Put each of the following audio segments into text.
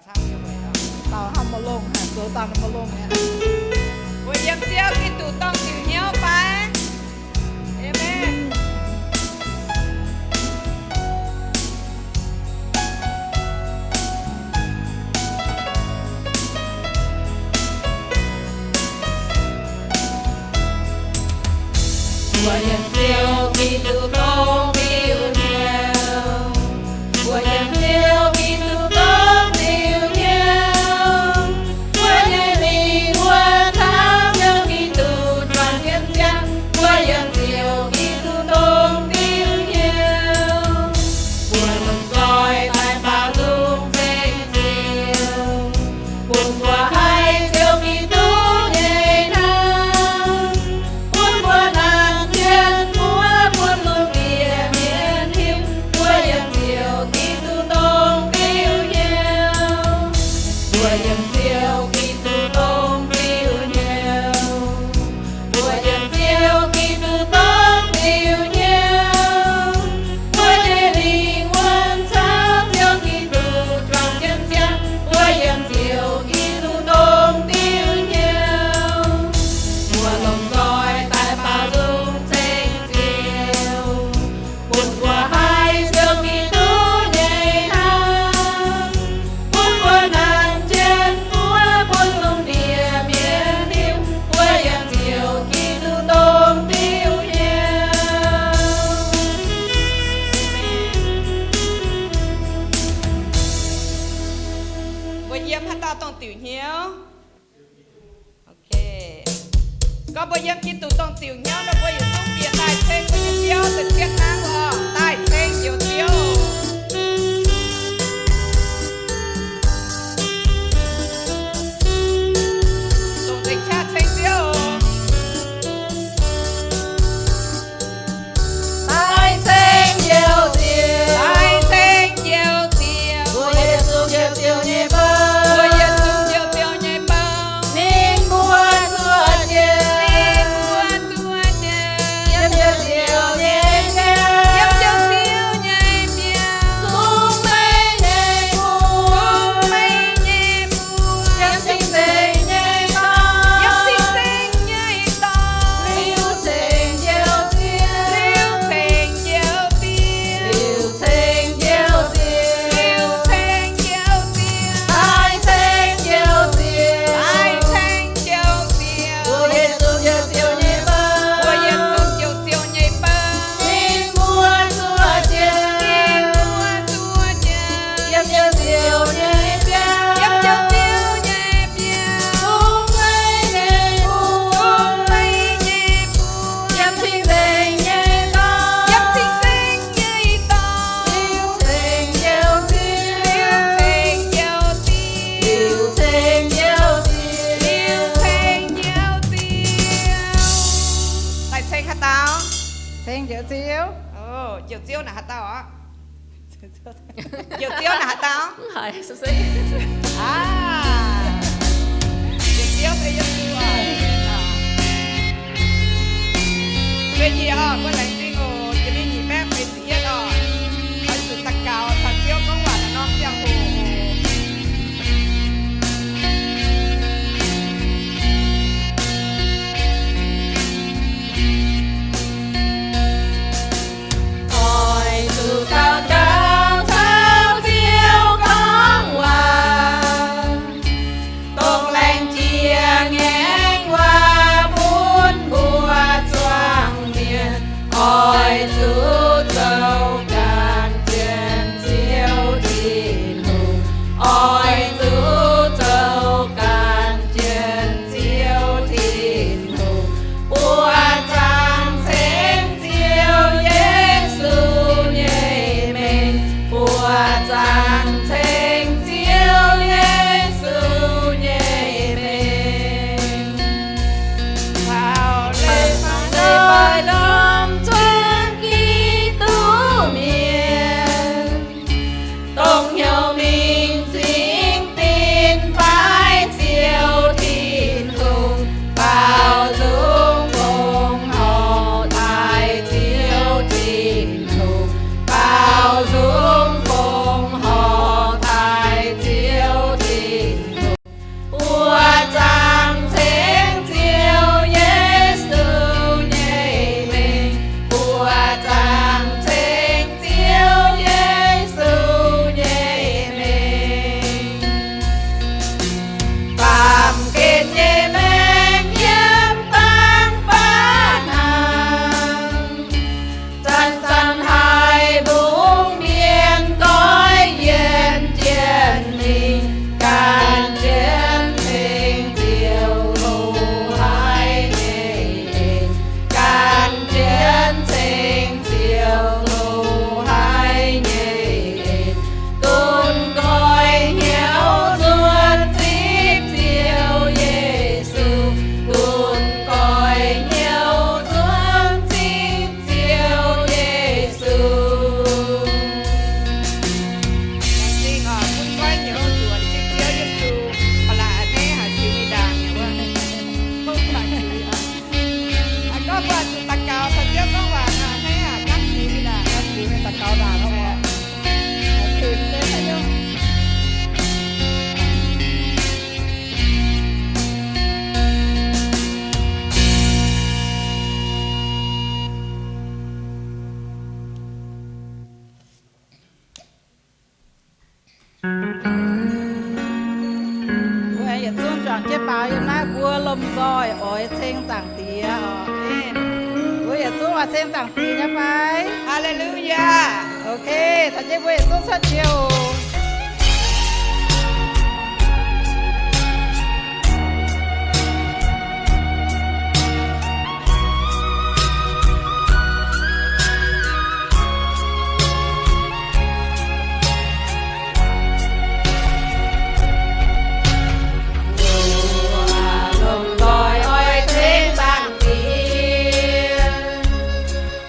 Dauh hnangv maiv longh, haiz zoux dauh maiv longh mi'aqv. Mbuo yiem Ziouv Giduc dongh diuc hnyouv fai? Aamen. Mbuo yiem Ziouv Giduc dongh diuc hnyouv. Mbuo yiem Ziouv Giduc dongh diuc hnyouv. Mbuo nyei lingh wuonh caux Ziouv Giduc juangc jienv ziangh. Mbuo yiem Ziouv Giduc dongh diuc hnyouv. Mbuo lomh nzoih daaih baaux nzung ceng Ziouv, bun mbuo haiz Ziouv Giduc nyei hnamv, bun mbuo nanc jienv mbuo bun lungh ndiev mienh hiuv mbuo yiem Ziouv Giduc dongh diuc hnyouv. Mbuo yiem Ziouv Giduc dongh diuc hnyouv. Mbuo yiem Ziouv Giduc dongh diuc hnyouv. Mbuo nyei lingh wuonh caux Ziouv Giduc juangc jienv ziangh. Mbuo yiem Ziouv Giduc dongh diuc hnyouv. Mbuo lomh nzoih daaih baaux nzung ceng Ziouv, bun mbuo haiz Ziouv Giduc nyei hnamv, bun mbuo nanc jienv mbuo bun lungh ndiev mienh hiuv mbuo yiem Ziouv Giduc dongh diuc hnyouv. Mbuo yiem haaix dauh dongh diuc hnyouv? Gorngv mbuo yiem Giduc dongh diuc hnyouv nor, mbuo yietc zungv bieqc daaih ceng mbuo nyei Ziouv, se cietv hnangv lorqc, daaih ceng Njoux Ziouv. Dongh nzengc qaqv ceng Ziouv oc. Daaih ceng Njoux Ziouv. Daaih ceng Njoux Ziouv. Mbuo yietc zungv njoux Ziouv nyei bou. Mbuo yietc zungv njoux Ziouv nyei bou. Ninh mbuo zuov jienv. Ninh mbuo zuov jienv. Yiem Njoux Ziouv nyei biauv. Yiem Njoux Ziouv nyei biauv. Sung meiv nyei mbuox. Sung meiv nyei mbuox. Yiem cing-nzengc nyei dorngx. Yiem cing-nzengc nyei dorngx. Liuz ceng Njoux Ziouv. Liuz ceng Njoux Ziouv. Liuz ceng Njoux Ziouv. Liuz ceng Njoux Ziouv. Daaih ceng Njoux Ziouv. Daaih ceng Njoux Ziouv. Mbuo yietc zungv njoux Ziouv nyei bou. Mbuo yietc zungv njoux Ziouv nyei bou. Ninh mbuo zuov jienv. Ninh mbuo zuov jienv. Yiem Njoux Ziouv nyei biauv. Yiem Njoux Ziouv nyei biauv. Sung meiv nyei mbuox. Sung meiv nyei mbuox. Yiem cing-nzengc nyei dorngx. Yiem cing-nzengc nyei dorngx. Liuz ceng Njoux Ziouv. Liuz ceng Njoux Ziouv. Liuz ceng Njoux Ziouv. Liuz ceng Njoux Ziouv. Daaih ceng haaix dauh? Ceng Njoux Ziouv. Ov, Njoux Ziouv naaic haaix dauh oc? Njoux Ziouv naaic haaix dauh? Mv haiz se se. Aa, Njoux Ziouv se Yesu oc. Aa. Fei nyic oc, mbuo laengz zingh oc. Jiex mingh nyic baeqv feix ziepc yietv oc. Oix zuqc daux gaux caux Ziouv gorngv waac naaiv norm ziangh hoc oc. Oix zuqc daux gaux caux Ziouv gorngv waac, dongh laengz jiex nyei nzoih oix ceng Zaangc Diex oc. Mbuo yietc zungv oix ceng Zaangc Diex nyei fai? Hallelujah. Ok, caux jienv mbuo yietc zungv cuotv jiex oc.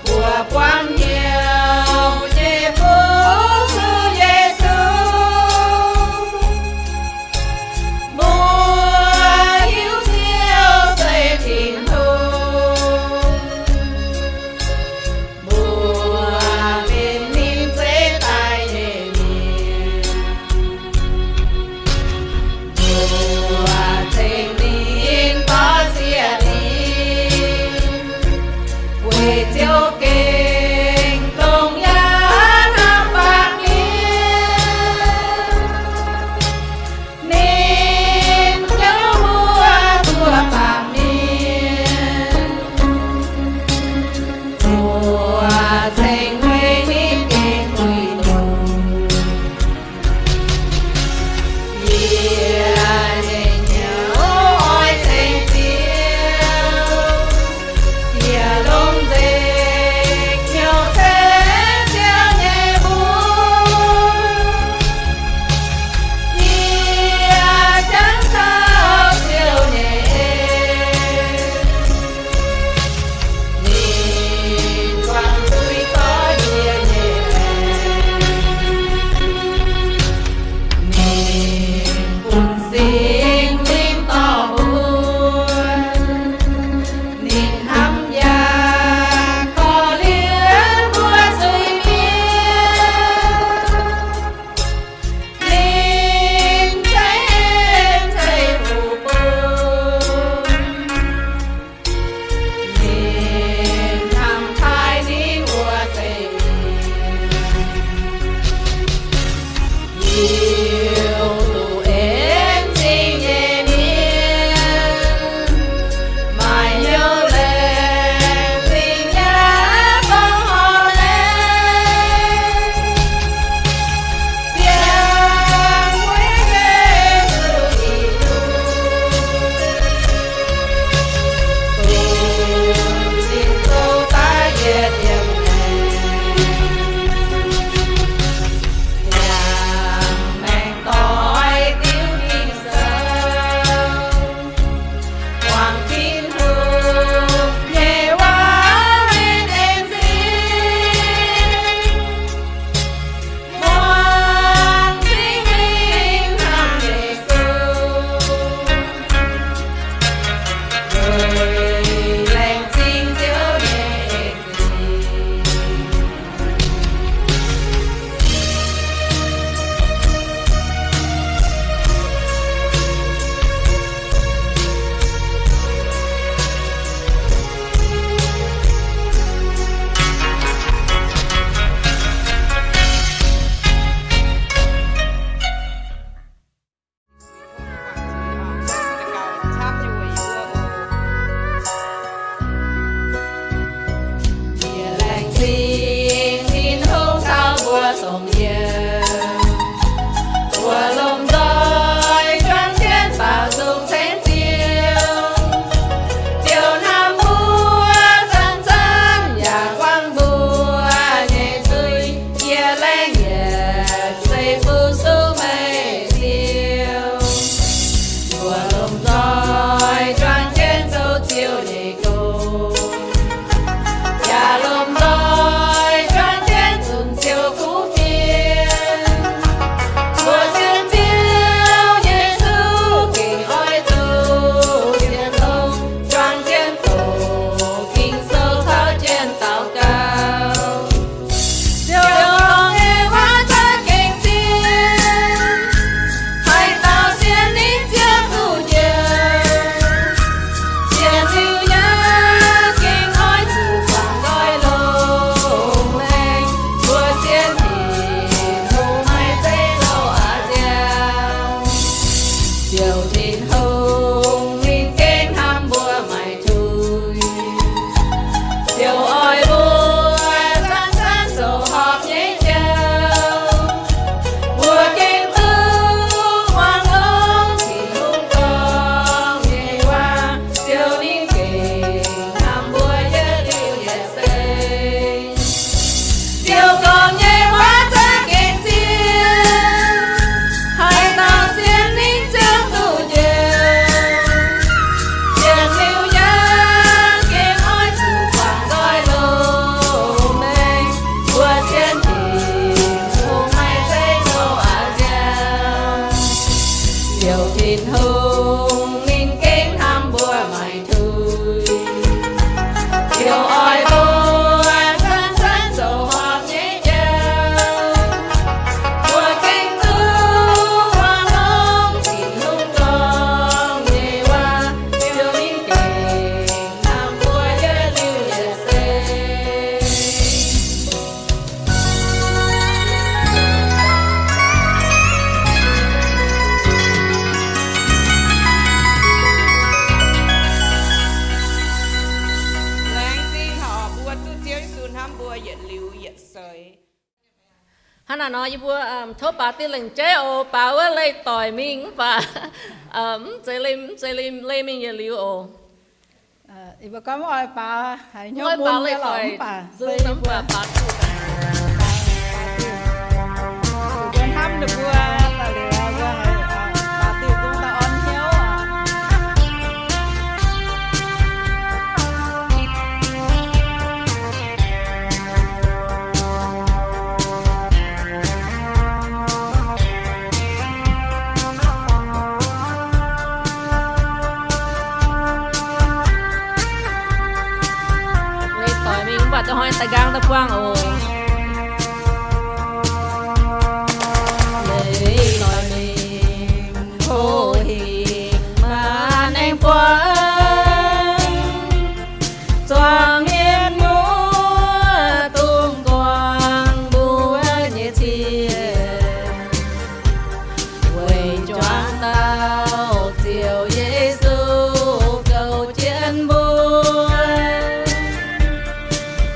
Mbuo buangv hnyouv nyei Fuqv Yesu. yietc liuz yietc seix. Hnangv naaic nor, yie mbuo tov baaux diuh lengc jeiv oc. Baaux wuov leih doic mingh mv baac mv zeiz leih, mv zeiz leih mingh yietc liuz oc. Yie mbuo gorngv oix baaux haaix hnyouv mun nyei lorqc, mv baac se mv baac baaux diuh, mbuo hnamv ninh mbuo daaih liuz, mbuo haiz baaux diuh zungv daaih orn hnyouv oc. Leih doic mingh mv baac da'hnoi daaih nqaang daaih buangh oc. Leih doic mingh hlo hingh maaih aengx buangh, zuangx mienh muoz dungx buangh mbuo nyei cien. Weic juangc dauh Ziouv Yesu goux jienv mbuo,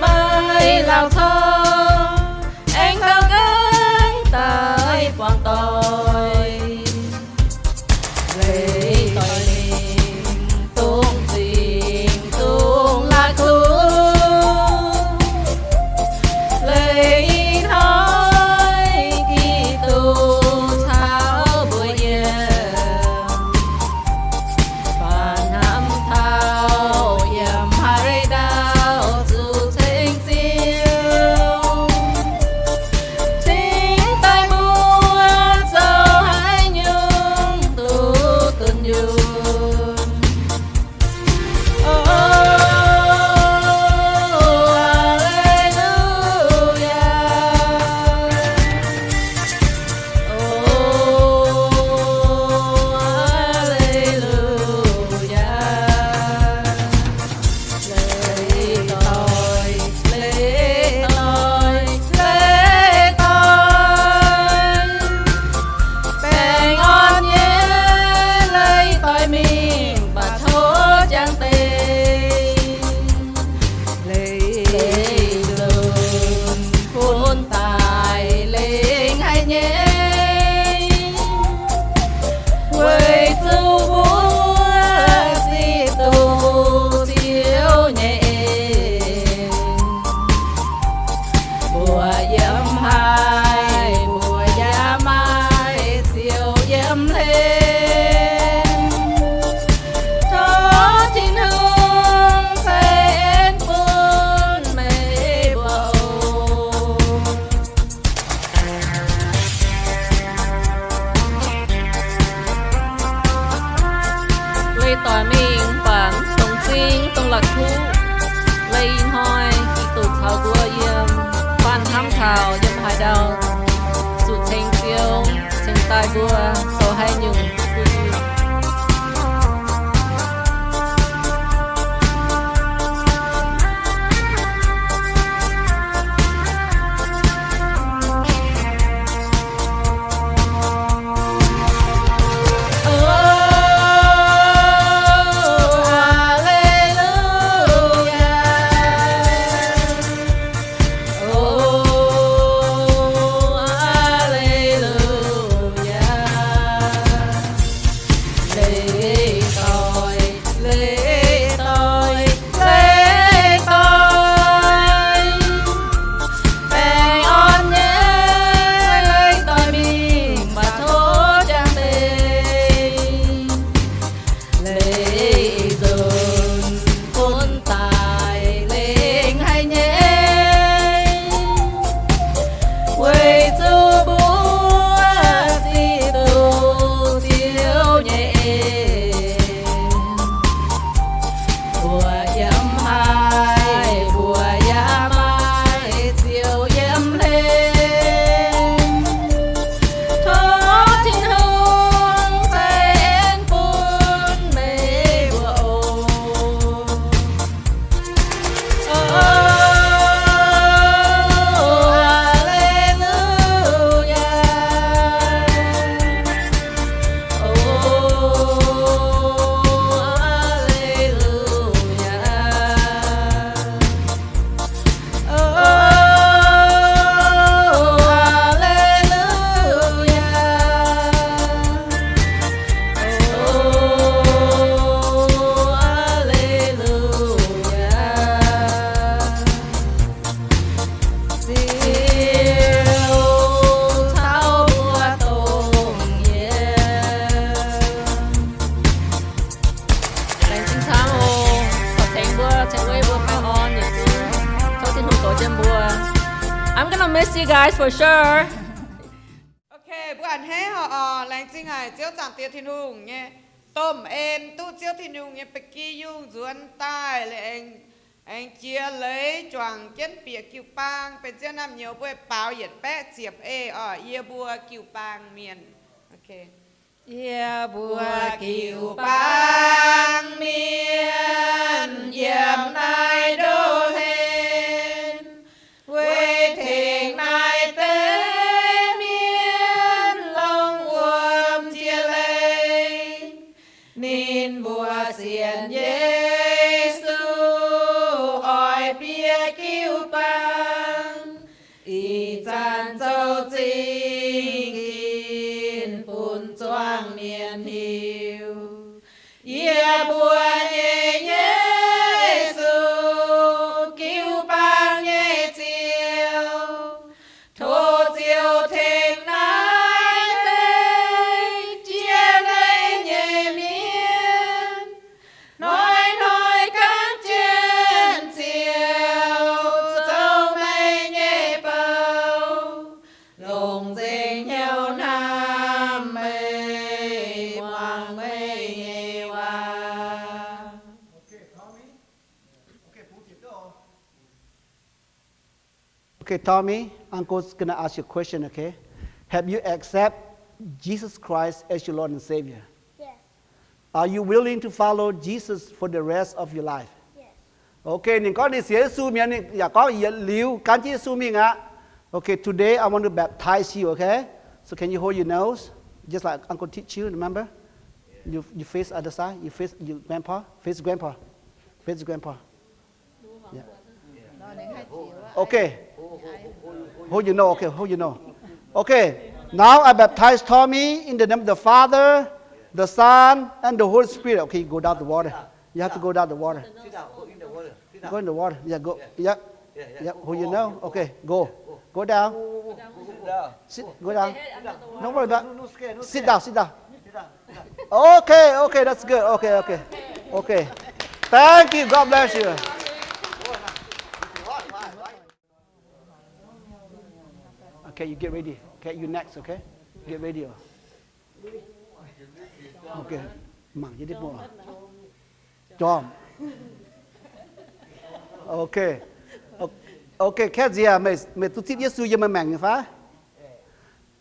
meih laauc corc aengx gauh ganh daaih buangh doic. Leih doic mingh dongh zingh dongh la'kuqv, leih ih hnoi Giduc caux mbuo yiem. Faanh hnamv taux yiem haaix ndau zuqc ceng Ziouv, cingx daaih mbuo zoux haaix nyungc duqv dunh yunh. O, Aa^le^lu^yaa. O, Aa^le^lu^yaa. Leih doic, leih doic, leih doic. Baengh orn nyei leih doic mingh baac tov jangx deix. Leih nzunc fun daaih lengc haic nyei, weic zuqc mbuo ziqc duqv Ziouv nyei en. Mbuo yiem haaix, mbuo yaac maaih Ziouv yiem hlen. Tov Tin-Hungh ceix en bun meih mbuo oc. Leih doic mingh baac mv dungx zingh, mv dungx la'kuqv. Leih ih hnoi Giduc caux mbuo yiem, faanh hnamv taux yiem haaix ndau zuqc ceng Ziouv, cingx daaih mbuo zoux haaix nyungc duqv dunh yunh. O, Aa^le^lu^yaa. O, Aa^le^lu^yaa. Leih doic, leih doic, leih doic. Baengh orn nyei leih doic mingh baac tov jangx deix. Leih nzunc fun daaih lengc haic nyei, weic zuqc mbuo ziqc duqv Ziouv nyei en. Mbuo yiem haaix, mbuo yaac maaih Ziouv yiem hlen. Tov Tin-Hungh ceix en bun meih mbuo oc. O, Aa^le^lu^yaa. O, Aa^le^lu^yaa. I'm gonna miss you guys for sure. Ok, mbuo a'hneiv oc. Laengz zingh haic Ziouv Zaangc Diex Tin-Hungh nyei domh en, duqv Ziouv Tin-Hungh nyei ba'gi yungh nzuonx daaih, aengx jiex leiz juangc jienv bieqc jiu-baang benx zien naamh nyouz, mbuo baaux yietc baeqv ziepc ei oc. Yie mbuo jiu-baang mienh. Yie mbuo jiu-baang mienh yiem naaiv ndoh hlen, weic tengx naaiv deix mienh longc wuom jiex leiz. Ninh mbuo sienx Yesu oix bieqc jiu-baang, ih zanc zoux zingh ginv bun zuangx mienh hiuv. Yie mbuo nyei Yesu, jiu-baang nyei Ziouv, tov Ziouv tengx naaiv deix jiex leiz nyei mienh hnoi-hnoi gan jienv Ziouv zoux meih nyei bou, longc nzengc hnyouv hnamv meih, muangx meih nyei waac. Okay, Tommy, Uncle's gonna ask you a question, okay? Have you accept Jesus Christ as your Lord and Savior? Yes. Are you willing to follow Jesus for the rest of your life? Yes. Okay, ninh gorngv ninh sienx Yesu mi'aqv, ninh yaac gorngv yietc liuz gan jienv Yesu mingh aqv. Okay, today I want to baptize you, okay? So can you hold your nose, just like Uncle teach you, remember? You, you face other side, you face your grandpa, face grandpa, face grandpa. Yeah. Okay. Hold your nose, okay, hold your nose. Okay. Now I baptize Tommy in the name of the Father, the Son, and the Holy Spirit. Okay, you go down the water. You have to go down the water. Go in the water. Yeah, go. Yeah. Yeah, hold your nose. Okay, go. Go down. Sit, go down. Don't worry about. Sit down, sit down. Okay, okay, that's good. Okay, okay. Okay. Thank you. God bless you. Okay, you get ready. Okay, you next, okay? Get ready. Okay. Mangc jienv deix buo. Jorm. Okay. Okay, Kaeqv Nziex, meih, meih duqv zipv Yesu yiem meih maengc nyei fai?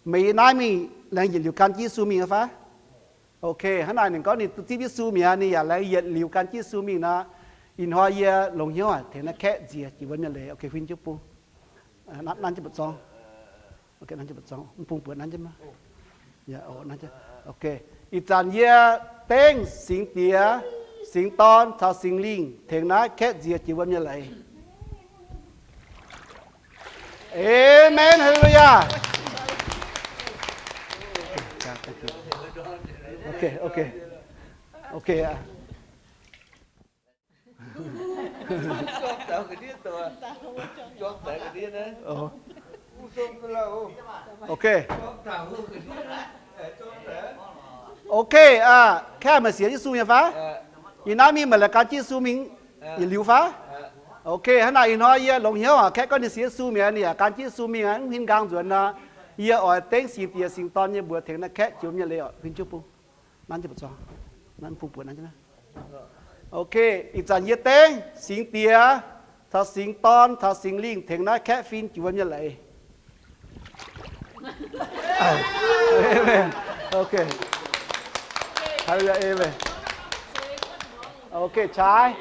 Meih yiem naaiv mingh laengz yietc liuz gan jienv Yesu mingh nyei fai? Okay, hnangv naaic ninh gorngv ninh duqv zipv Yesu mi'aqv, ninh yaac laengz yietc liuz gan jienv Yesu mingh nor, ih hnoi yie longx hnyouv tengx naaiv Kaeqv Nziex jiex wuonx nyei leiz. Okay, huin jienv bung. Nanv jienv mbu'zorng. Okay, nanv jienv mbu'zorng. Mv bung buoz nanv jienv maah. Okay. Ih zanc yie dengv Singx Diex, Singx Dorn caux Singx Lingh tengx naaiv Kaeqv Nziex jiex wuonx nyei leiz. Amen. Hallelujah. Okay, okay. Okay. Okay. Okay, Kaeqv, meih sienx Yesu nyei fai? Ih naaiv mingh meih laengz gan jienv Yesu mingh yietc liuz fai? Okay, hnangv naaic ih hnoi yie longx hnyouv aqv. Kaeqv gorngv ninh sienx Yesu mi'aqv, ninh yaac gan jienv Yesu mingh aqv, mv huin nqaang nzuonx nor, yie oix dengv Singx Diex Singx Dorn nyei mbuox tengx naaiv Kaeqv jiex wuonx nyei leiz oc. Huin jienv bung. Nanv jienv mbu'zorng. Nanv bung buoz nanv jienv. Okay, ih zanc yie dengv Singx Diex caux Singx Dorn caux Singx Lingh tengx naaiv Kaeqv fin jiex wuonx nyei leiz. Amen. Okay. Hallelujah. Amen. Okay, child.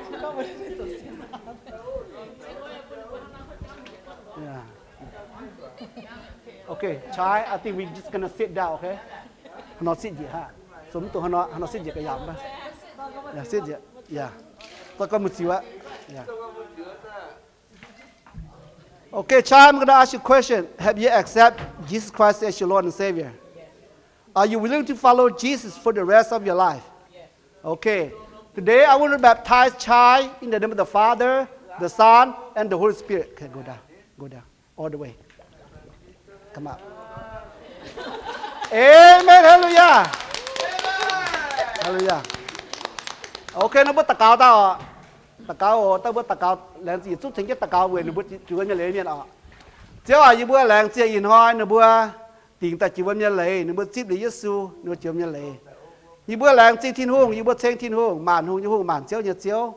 Yeah. Okay, child, I think we just gonna sit down, okay? Haaix nor sitv njiec hnangv. So mv dungx haaix nor, haaix nor sitv njiec ga'yaauc mv baac. Yeah, sitv njiec. Yeah. Zorqv gorngv mbu'ziex aqv. Yeah. Okay, child, I'm gonna ask you a question. Have you accept Jesus Christ as your Lord and Savior? Are you willing to follow Jesus for the rest of your life? Okay. Today I want to baptize child in the name of the Father, the Son, and the Holy Spirit. Okay, go down. Go down. All the way. Come up. Amen. Hallelujah. Hallelujah. Okay, ninh mbuo daux gaux daaih oc. Daux gaux oc, daaih mbuo daux gaux, laengz zingh yietc zungv ceng jienv daux gaux weic ninh mbuo jiex wuonx nyei leiz mienh oc. Ziouv aac, yie mbuo laengz zingh ih hnoi ninh mbuo dingc daaih jiex wuom nyei leiz, ninh mbuo zipv liuz Yesu, ninh mbuo jiex wuom nyei leiz. Yie mbuo laengz zingh Tin-Hungh, yie mbuo ceng Tin-Hungh, maanc hungh nyei Hungh, maanc ziouv nyei Ziouv.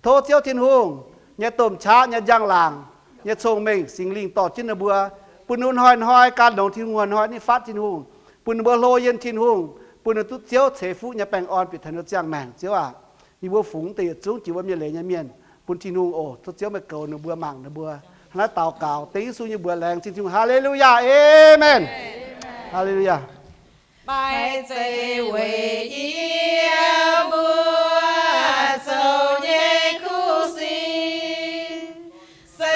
Tov Ziouv Tin-Hungh nyei domh qaqv nyei njang-laangc, nyei cong-mengh, Singx Lingh dorh jienv ninh mbuo, bun ninh mbuo hnoi-hnoi gan longx Tin-Hungh, hnoi-hnoi ninh fatv Tin-Hungh, bun ninh mbuo hlo yiem Tin-Hungh, bun ninh duqv Ziouv ceix fuqv nyei baengh orn bieqc taux ninh ziangh maengc. Ziouv aac, yie mbuo fungx deix yietc zungv jiex wuom nyei leiz nyei mienh bun Tin-Hungh oc. Tov Ziouv meih goux ninh mbuo, mangc ninh mbuo. Hnangv naaiv daux gaux dengv Yesu nyei mbuox, laengz zingh Tin-Hungh. Haa^le^lu^yaa. Aamen. Haa^le^lu^yaa. Maiv zeiz weic yie mbuo zoux nyei kuv sin, se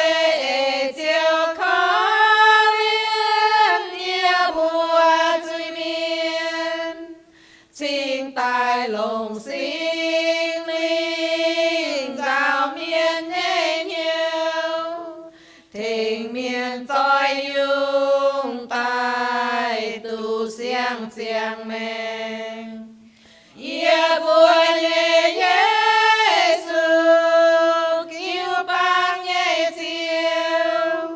eix Ziouv korv-lienh yie mbuo zuiz-mienh, cingx daaih longc Singx Lingh nzaaux mienh nyei hnyouv, tengx mienh zoih yungh daaih duqv siang-ziangh maengc. Yie mbuo nyei Yesu, jiu-baang nyei Ziouv,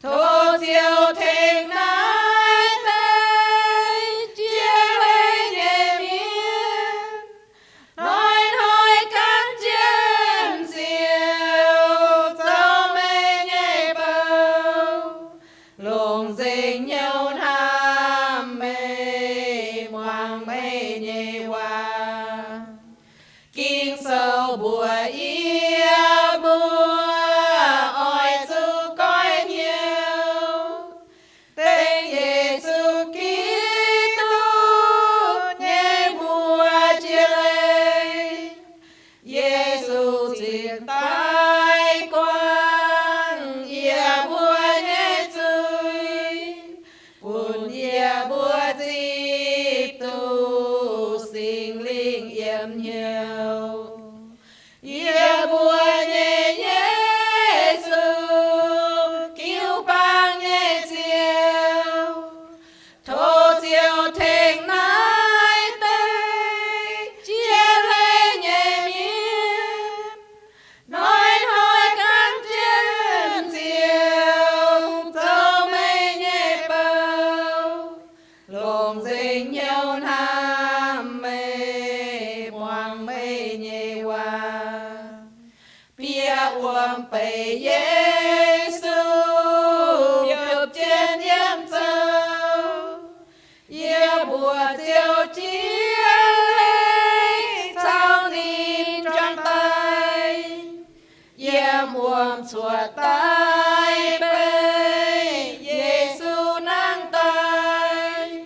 tov Ziouv tengx naaiv deix jiex leiz nyei mienh hnoi-hnoi gan jienv Ziouv zoux meih nyei bou, longc nzengc hnyouv hnamv meih, muangx meih nyei waac. Ging-Sou mbuox yie mbuo oix zuqc goiv hnyouv dengv Yesu Giduc nyei mbuox jiex leiz. Yesu cingx daaih guangc yie mbuo nyei zuiz, bun yie mbuo zipv duqv Singx Lingh yiem hnyouv. Yie mbuo nyei Yesu, jiu-baang nyei Ziouv, tov Ziouv tengx naaiv deix jiex leiz nyei mienh hnoi-hnoi gan jienv Ziouv zoux meih nyei bou, longc nzengc hnyouv hnamv meih, muangx meih nyei waac. Bieqc wuom-beic Yesu biopv jienv yiem zoux, yie mbuo ziouc jiex leiz caux ninh juangc daaih. Yiem wuom-cuotv daaih beiv Yesu nangh daaih,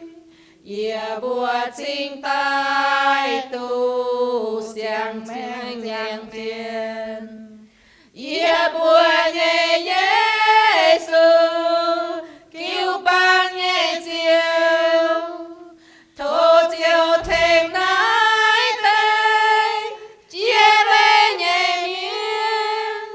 yie mbuo cingx daaih duqv siang-maengc nyanc mienh. Yie mbuo nyei Yesu, jiu-baang nyei Ziouv, tov Ziouv tengx naaiv deix jiex leiz nyei mienh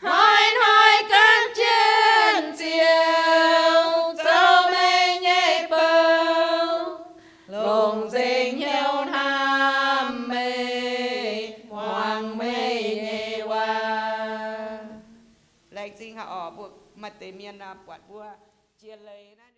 hnoi-hnoi gan jienv Ziouv zoux meih nyei bou, longc nzengc hnyouv hnamv meih, muangx meih nyei waac. Laengz zingh haic orqc, mbuo maaih deix mienh buatc mbuo jiex leiz naaiv.